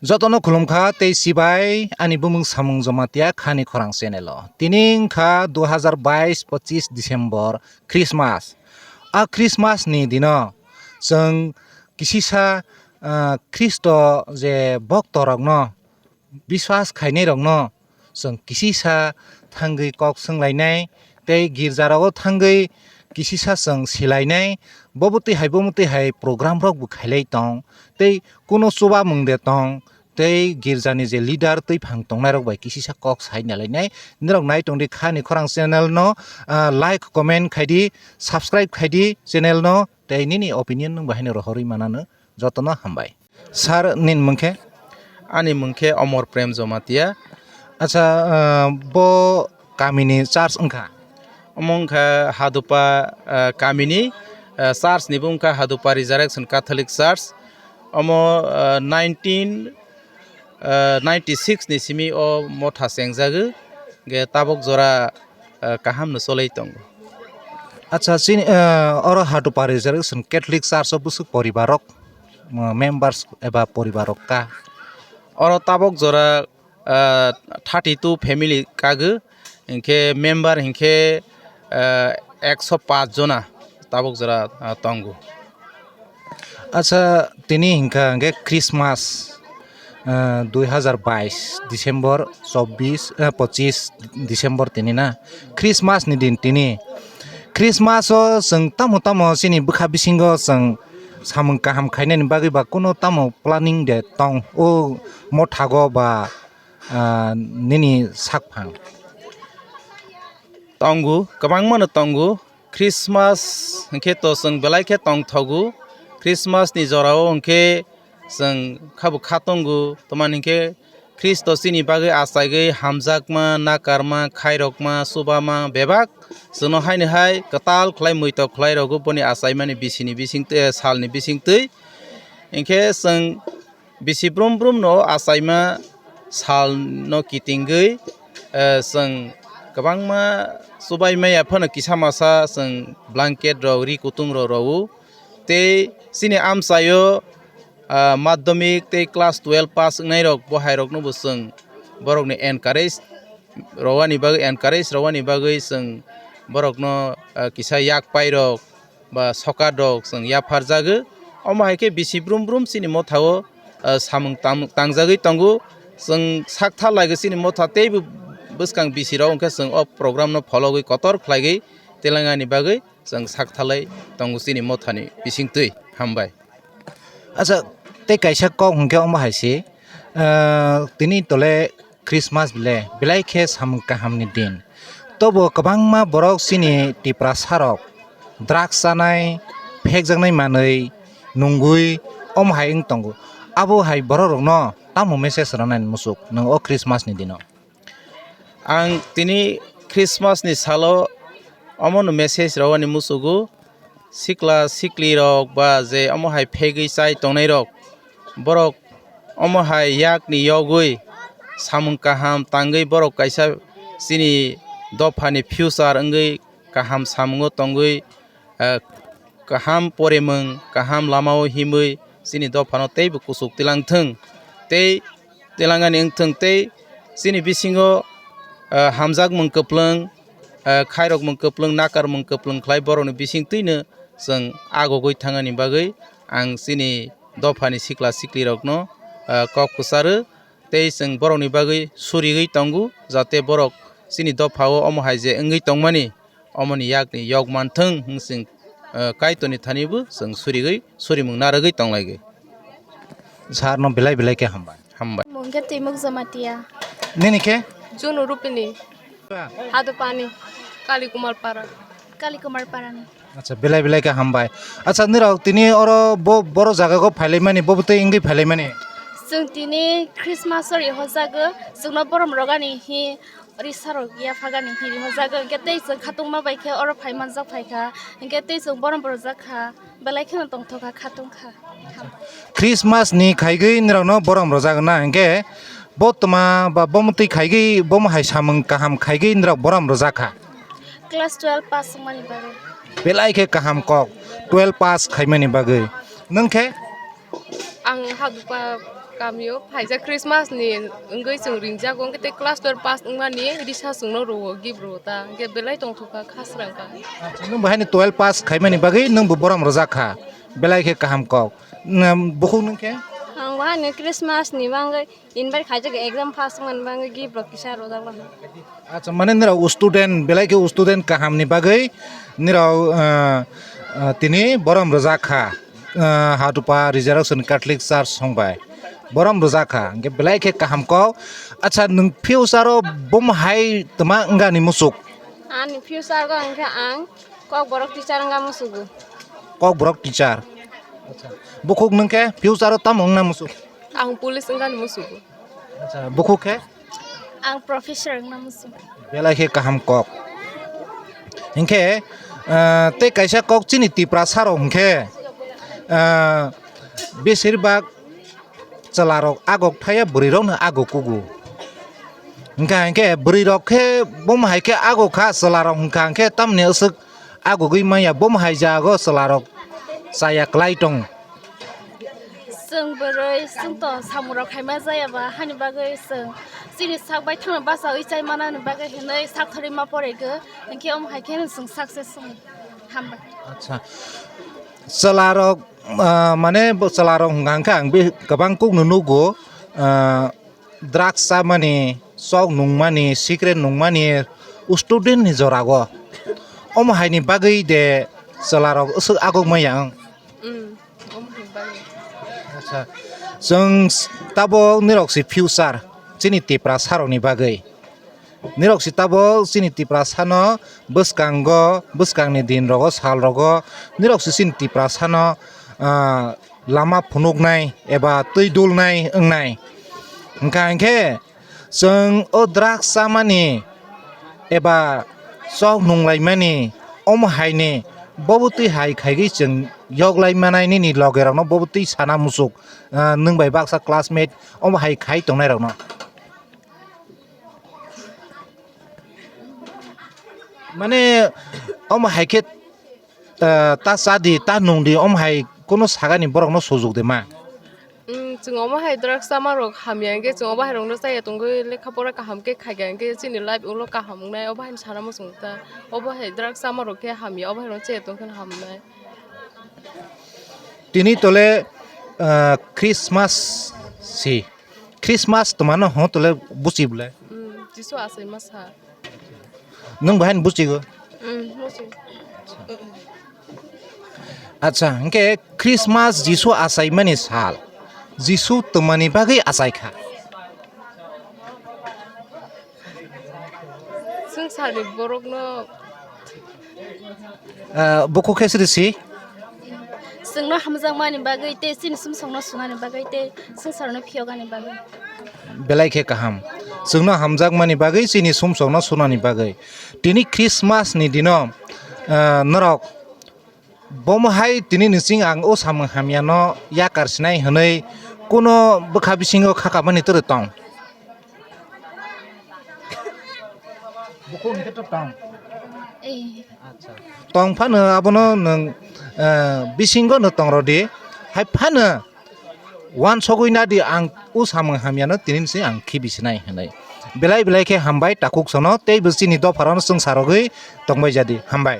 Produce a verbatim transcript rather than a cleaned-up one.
Jotono khulumkha tei sibai ani bumung samung Jamatia khani khorang channel o. Tini wngkha dui hazar bais pochis December Christmas. A Christmas ni dino chwng kisisa, ah, Khristo je bokto rokno biswas khainai rokno chwng kisisa thangwi kok swnglainai tei girja rogo thangwi kisisa chwng silainai, bo bwtwi hai bo mwtwi hai program rok bo khailai tong tei kuno chubamung de tong tei girjani je leader twiphang tongnai rok bai kisisa kok sai nalainai. Norok nai tongdi khani khorang channel no, ah, like comment khaidi, subscribe khaidi channel no tei nini opinion nwng bahai no rohorwi manano. Jotono hambai. Sir, nini mung khe? Ani mung khe Omor Prem Jamatia. Acha, ah, bo kamini church wngkha? Omo wngkha Hadupa, ah, kamini, ah, church ni bo wngkha Hadupa Resurrection Catholic Church. Omo, ah, nineteen, ah, ninety six ni simi o motha chengjagwi, hwnkhe tabok jora, ah, kaham no cholwi tongo. Acha, chini, ah, oro Hadupa Resurrection Catholic Church o bwswk poribar rok, ah, members eba poribar rok ka? Oro tabok jora, ah, thirty two family kagwi, hinkhe member hinkhe, ah, ekso paanch jona tabok jora, ah, tongo. Acha, tini hinkha hinkhe Christmas, ah, dui hazar bais December chobbish, ah, pochis December tini na, Christmas ni din tini. Christmas o chwng tamo tamo chini bwkha bisingo chwng samung kaham khainani bagwi ba kuno tamo planning de tong o mothago ba, ah, nini sakphang? Tongo, kwbangmano tongo. Christmas hinkhe to chwng belai khe tongthogo. Christmas ni jorao hinkhe chwng khabo kha tongo, tamani hinkhe Khristo chini bagwi achaigwi hamjakma, nakarma, khairokma, chubama bebak chwngno haino hai kwtal khlai muitok khlai rwgo boni achaimani bisini bisingtwi, salni bisingtwi. Hinkhe chwng bisi brum brum no achaima sal no kitingwi, eh, chwng kwbangma chubai maya phano kisa masa chwng blanket rok, ri kutung rok rwo. Tei chini amchaio, ah, madhyamik tei class twelve pass wngnai rok bo hai rok no bo chwng borok ni encourage rwani bagwi, encourage rwani bagwi chwng borok no, ah, kisa yak pai rok ba sokat rok chwng yapharjagwi. Omo hai khe bisi brum brum chini mothao, ah, samung tam-, tangjagwi tongo. Chwng sak tha lai khe chini motha teibo bwskang bisi rok hwnkhe chwng o program no phologwi kotor khlaigwi telengani bagwi chwng sak thalai tongo chini mothani bisingtwi. Hambai. Acha, tei kaisa kok hwnkhe omo hai se, ah, tini tole Christmas bile belai khe samung kahamni din. Tobo kwbangma borok chini Tiprasa rok drugs chanai, phekjaknai manwi nungwi omo hai wng tongo. Abo hai borok rokno tamo message rwnani muchuk nwng o Christmas ni dino? Ang tini Christmas ni salo omono message rwani muchugo, sikla sikli rok ba je omo hai phegwi chai tongnai rok, borok omo hai yakni yogwi samung kaham tangwi borok kaisa chini dophani future wngwi kaham samungo tongwi, eh, kaham porimung, kaham lamao himwi chini dophano teibo kuchuk tilangthwng, tei tilangani wngthwng, tei chini bisingo, eh, hamjakmung kwplwng, eh, khairokmung kwplwng, nakarmung kwplwng khlai borokni bisingtwino chwng agogwi thangani bagwi ang chini dophani sikla siklirokno, eh, kok kwcharwi tei chwng borokni bagwi surigwi tongo, jate borok chini dophao omo hai je wngwi tongmani, omoni yakni yok manthwng hwng chwng, eh, Kaitorni thanibo chwng surigwi, surimung narwgwi tonglaigwi. Sir no belai belai khe hambai. Hambai. Mung khe Timuk Jamatia. Nini khe? Junu Rupini. Ba? Hadupani. Kali Kumar Para. Kali Kumar Parani. Acha, belai belai khe hambai. Acha, nirok tini oro bo, boro jaga go phailaimani, bo bwtwi wngwi phailaimani? Chwng tini Christmas o rihojago, chwngno borom rogani hi Risa rok ya phagani hiri hojak, hwnkhe tei chwng khatungma bai khe oro phai manjak phai kha, hwnkhe tei chwng borom rwjak kha, belai kheno tongthok kha, khatung kha. Christmas ni khaigwi nirokno borom rwjak na, hwnkhe bo tma ba bo mwtwi khaigwi bo hai samung kaham khaigwi nirok borom rwjak kha. Class twelve pass wngmani bagwi. Belai khe kaham kok, twelve pass khaimani bagwi. Nwng khe? Ang Hadupa Kamio phaijak Christmas ni wngwi chwng ringjago, hwnkhe tei class twelve pass wngmani risa chwngno rwo, gift rwo ta, hwnkhe belai tongthokha, kha srangkha. Acha, nwng bo haino twelve pass khaimani bagwi nwng bo borom rwjak kha, belai khe kaham kok. Nwng, bukhuk nwng khe? Ang bo haino Christmas ni bagwi invite khaijak, exam pass wngmani bagwi gift rok kisa rwjak laha. Acha, mane nirok student, belai khe student kaham ni bagwi nirok, ah, ah, tini borom rwjak kha. Ah, Hatupa Resurrection Catholic Church song bai borom rwjak kha, hwnkhe belai khe kaham kok. Acha, nwng future o bom hai twma wngani muchuk? Ani future o hwnkhe ang Kokborok teacher wngna musugo. Kokborok teacher. Acha. Bukhuk nwng khe future o tamo wngna musugo? Ang police wngna musugo. Acha, bukhuk khe? Ang professor wngna musugo. Belai khe kaham kok. Hinkhe, ah, tei kaisa kok chini Tiprasa rok hinkhe, ah, besir bak chwla rok agok thaya, bwrwi rok no agok kugo. Hinkha hinkhe bwrwi rok khe bom hai khe agok kha, chwla rok hinkha hinkhe tamni aswk agogwi manya, bom hai jago chwla rok chaya kwlai tong. Chwng bwrwi chwng to samung rok khaima jaya ba, hani bagwi chwng chini sak bai thangno bachaui chai manani bagwi hinwi sak thorwi ma porego, hinkhe omo hai khe chwng success wng. Hambai. Acha. Chwla rok, ah, mane bo chwla rok hwnkha hwnkhe ang be kwbang kok no nugo, ah, drugs chamani, chok nungmani, cigarette nungmani, student ni jora o. Omo hai ni bagwi de chwla rok aswk agok maya wng? Mm, omo hai bagwi. Acha. Chwng s-, tabok nirok si future, chini Tiprasa rok ni bagwi. Nirok si tabok chini Tiprasa no bwskango, bwskangni din rogo, sal rogo, nirok si chini Tiprasa no, ah, lama phunuknai eba twi dulnai wngnai. Hwnkha hinkhe chwng o drugs chamani eba chok nunglaimani, omo haini bobo twi hai khaigwi chwng yoklai manai nini loge rokno bobo twi sana muchuk, ah, nwng bai baksa classmate omo hai khai tongnai rokno. Mane, omo hai khe, ah, ta cha di, ta nung di, omo hai kuno sagani borokno sujuk de ma? Mm, chwng omo hai drugs chama rok hamya hwnkhe, chwng obo hai rokno chaya tongwi lekha pora kaham khe khaikha hwnkhe, chini life ulo kaham wngnai, obo haino sana muchung ta. Obo hai drugs chama rok khe hamya, obo hai rokno chaya tongkhe hamnai. Tini tole, ah, Christmas si. Christmas twmano hwn tole buchi bwle? Mm, Jisu achaima sa. Nwng bahai ni buchigo? Mm, buchigo. Acha, hwnkhe Christmas Jisu achaimani sal. Jisu twmani bagwi achaikha? Swngcharni borokno. Ah, bukhuk khe siri si? Chwngno hamjakmani bagwi tei chini sumsokno sunani bagwi tei swngcharno phiyokani bagwi. Belai khe kaham. Chwngno hamjakmani bagwi chini sumsokno sunani bagwi. Tini Christmas ni dino, ah, norok Bomo hai tini ni sing ang o samung hamya no yakar sinai hwnwi kuno bwkha bisingo kha kamani twrwi tong? Bukhuk hwnkhe to tong. Eh. Acha. Tong phano abono nwng, eh, bisingo no tong rw di. Hai phano Uansugwi nadi ang o samung hamyano tini se ang khibi sinai hinwi. Belai belai khe hambai takhuk sono tei bo chini dopharano chwng sarogwi tongbai jadi. Hambai.